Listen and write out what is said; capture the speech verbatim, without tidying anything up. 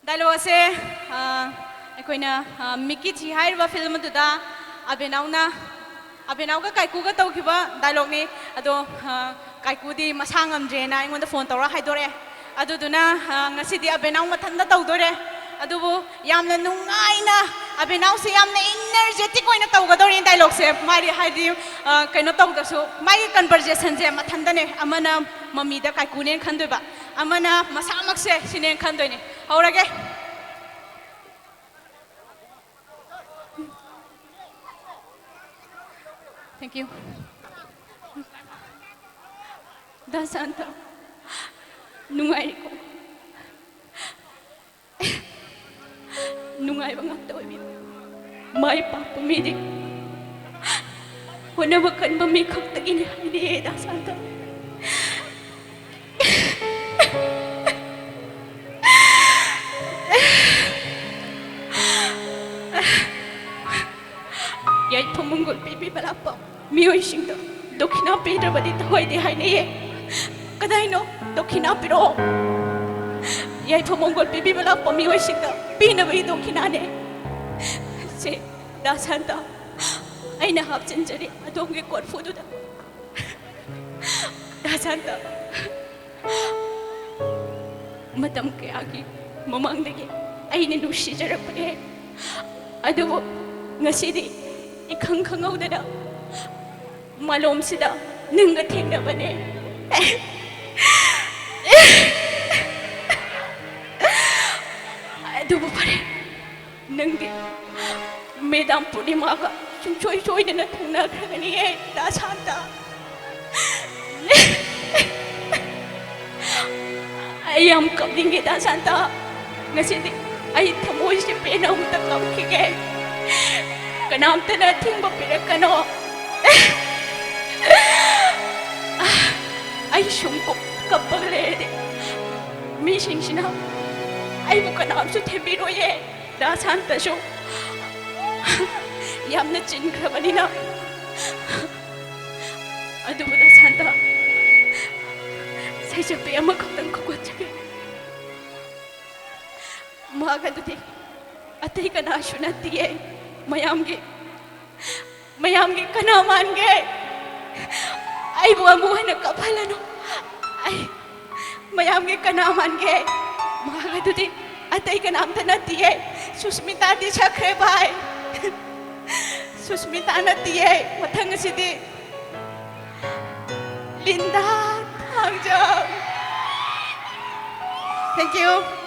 Dialogue ꯑꯁꯦ, ꯑ, ꯑꯩꯈꯣꯏꯅ, ꯑ, ꯃꯤꯀꯤ ꯊꯤ ꯍꯥꯏꯔꯤꯕ ꯐꯤꯂꯝ ꯑꯗꯨꯗ ꯑꯕꯦꯅꯥꯎꯅ, ꯑꯕꯦꯅꯥꯎꯒ ꯀꯥꯏꯀꯨꯒ ꯇꯧꯈꯤꯕ ꯗꯥꯏꯂꯣꯒꯅꯤ꯫ ꯑꯗꯣ, ꯑ, ꯀꯥꯏꯀꯨꯗꯤ ꯃꯁꯥ ꯉꯝꯗ꯭ꯔꯦꯅ ꯑꯩꯉꯣꯟꯗ ꯐꯣꯟ ꯇꯧꯔ ꯍꯥꯏꯗꯣꯔꯛꯑꯦ꯫ ꯑꯗꯨꯗꯨꯅ, ꯑ, ꯉꯁꯤꯗꯤ ꯑꯕꯦꯅꯥꯎ ꯃꯊꯟꯇ ꯇꯧꯗꯣꯔꯦ꯫ ꯑꯗꯨꯕꯨ ꯌꯥꯝꯅ ꯅꯨꯡꯉꯥꯏꯅ, ꯑꯕꯦꯅꯥꯎꯁꯦ ꯌꯥꯝꯅ ꯏꯅꯔꯖꯦꯇꯤꯛ ꯑꯣꯏꯅ ꯇꯧꯒꯗꯧꯔꯤ ꯗꯥꯏꯂꯣꯒꯁꯦ꯫ ꯃꯥꯗꯤ ꯍꯥꯏꯗꯤ, ꯑ, ꯀꯩꯅꯣ ꯇꯧꯗ꯭ꯔꯁꯨ ꯃꯥꯒꯤ ꯀꯟꯚꯔꯖꯦꯁꯟꯁꯦ ꯃꯊꯟꯇꯅꯦ꯫ ꯑꯃꯅ ꯃꯃꯤꯗ ꯀꯥꯏꯀꯨꯅꯦꯅ ꯈꯟꯗꯣꯏꯕ, ꯑꯃꯅ ꯃꯁꯥꯃꯛꯁꯦ ꯁꯤꯅꯦꯅ ꯈꯟꯗꯣꯏꯅꯦ꯫ ꯍꯧꯔꯒꯦ꯫ Thank you. ꯗꯥ ꯁꯥꯟꯇ, ꯅꯨꯡꯉꯥꯏꯔꯤꯀꯣ? ꯅꯨꯡꯉꯥꯏꯕ ꯉꯥꯛꯇ ꯑꯣꯏꯕꯤꯌꯨ꯫ ꯃꯥꯏ ꯄꯥꯛꯄ ꯃꯤꯗꯤ ꯍꯣꯠꯅꯕ ꯀꯟꯕ ꯃꯤ ꯈꯛꯇꯒꯤꯅꯤ ꯍꯥꯏꯅꯩꯌꯦ, ꯗꯥ ꯁꯥꯟꯇ꯫ ꯌꯥꯏꯐ ꯃꯪꯒꯣꯜ ꯄꯤꯕꯤꯕ ꯂꯥꯛꯄ ꯃꯤꯑꯣꯏꯁꯤꯡꯗ ꯗꯣꯈꯤꯅꯥ ꯄꯤꯗ꯭ꯔꯕꯗꯤ ꯊꯋꯥꯏꯗꯦ ꯍꯥꯏꯅꯩꯌꯦ꯫ ꯀꯗꯥꯏꯅꯣ? ꯗꯣꯈꯤꯅꯥ ꯄꯤꯔꯛꯑꯣ꯫ ꯌꯥꯏꯐ ꯃꯪꯒꯣꯜ ꯄꯤꯕꯤꯕ ꯂꯥꯛꯄ ꯃꯤꯑꯣꯏꯁꯤꯡꯗ ꯄꯤꯅꯕꯒꯤ ꯗꯣꯈꯤꯅꯥꯅꯦ꯫ ꯁꯦ, ꯗꯥ ꯁꯥꯟꯇ, ꯑꯩꯅ ꯍꯥꯞꯆꯤꯟꯖꯔꯤ ꯑꯗꯣꯝꯒꯤ ꯀꯣꯔꯐꯨꯗꯨꯗ꯫ ꯗꯥ ꯁꯥꯟꯇ, ꯃꯇꯝ ꯀꯌꯥꯒꯤ ꯃꯃꯥꯡꯗꯒꯤ ꯑꯩꯅ ꯅꯨꯡꯁꯤꯖꯔꯛꯄꯅꯦ꯫ ꯑꯗꯨꯕꯨ ꯉꯁꯤꯗꯤ ꯏꯈꯪ ꯈꯪꯍꯧꯗꯅ ꯃꯥꯂꯣꯝꯁꯤꯗ ꯅꯪꯒ ꯊꯦꯡꯅꯕꯅꯦ꯫ ꯑꯗꯨꯕꯨ ꯐꯔꯦ, ꯅꯪꯗꯤ ꯃꯦꯗꯥꯝ ꯄꯨꯔꯅꯤꯃꯥꯒ ꯁꯨꯡꯁꯣꯏ ꯁꯣꯏꯗꯅ ꯊꯨꯡꯅꯈ꯭ꯔꯒꯅꯤꯌꯦ, ꯗꯥ ꯁꯥꯟꯇ꯫ ꯑꯩ ꯌꯥꯝ ꯀꯞꯅꯤꯡꯉꯦ, ꯗꯥ ꯁꯥꯟꯇ꯫ ꯉꯁꯤꯗꯤ ꯑꯩ ꯊꯃꯣꯏꯁꯦ ꯄꯦꯟꯅ ꯑꯃꯨꯛꯇ ꯀꯞꯈꯤꯒꯦ꯫ ꯀꯅꯥꯝꯇꯅ ꯑꯊꯤꯡꯕ ꯄꯤꯔꯛꯀꯅꯣ꯫ ꯑꯩ ꯁꯨꯝ ꯀꯞ-, ꯀꯞꯄꯒ ꯂꯩꯔꯗꯤ ꯃꯤꯁꯤꯡꯁꯤꯅ ꯑꯩꯕꯨ ꯀꯅꯥꯝꯁꯨ ꯊꯦꯝꯕꯤꯔꯣꯏꯌꯦ꯫ ꯗꯥ ꯁꯥꯟꯇꯁꯨ ꯌꯥꯝꯅ ꯆꯤꯟꯈ꯭ꯔꯕꯅꯤꯅ꯫ ꯑꯗꯨꯕꯨ ꯗꯥ ꯁꯥꯟꯇ, ꯁꯩꯁꯛꯄꯤ ꯑꯃꯈꯛꯇꯪ ꯈꯣꯝꯒꯠꯆꯒꯦ꯫ ꯃꯍꯥꯛ ꯑꯗꯨꯗꯤ ꯑꯇꯩ ꯀꯅꯥꯁꯨ ꯅꯠꯇꯤꯌꯦ꯫ ꯃꯌꯥꯝꯒꯤ, ꯃꯌꯥꯝꯒꯤ ꯀꯅꯥ ꯃꯥꯟꯒꯦ? ꯑꯩꯕꯨ ꯑꯃꯨꯛ ꯍꯟꯅ ꯀꯞꯍꯜꯂꯅꯨ꯫ ꯑꯩ ꯃꯌꯥꯝꯒꯤ ꯀꯅꯥ ꯃꯥꯟꯒꯦ? ꯃꯍꯥꯛ ꯑꯗꯨꯗꯤ ꯑꯇꯩ ꯀꯅꯥꯝꯇ ꯅꯠꯇꯤꯌꯦ꯫ ꯁꯨꯁꯃꯤꯇꯥꯗꯤ ꯁꯛꯈ꯭ꯔꯦ ꯚꯥꯏ꯫ ꯁꯨꯁꯃꯤꯇꯥ ꯅꯠꯇꯤꯌꯦ꯫ ꯃꯊꯪ ꯑꯁꯤꯗꯤ ꯂꯤꯟꯗꯥ ꯊꯥꯡꯖꯝ꯫ Thank you꯫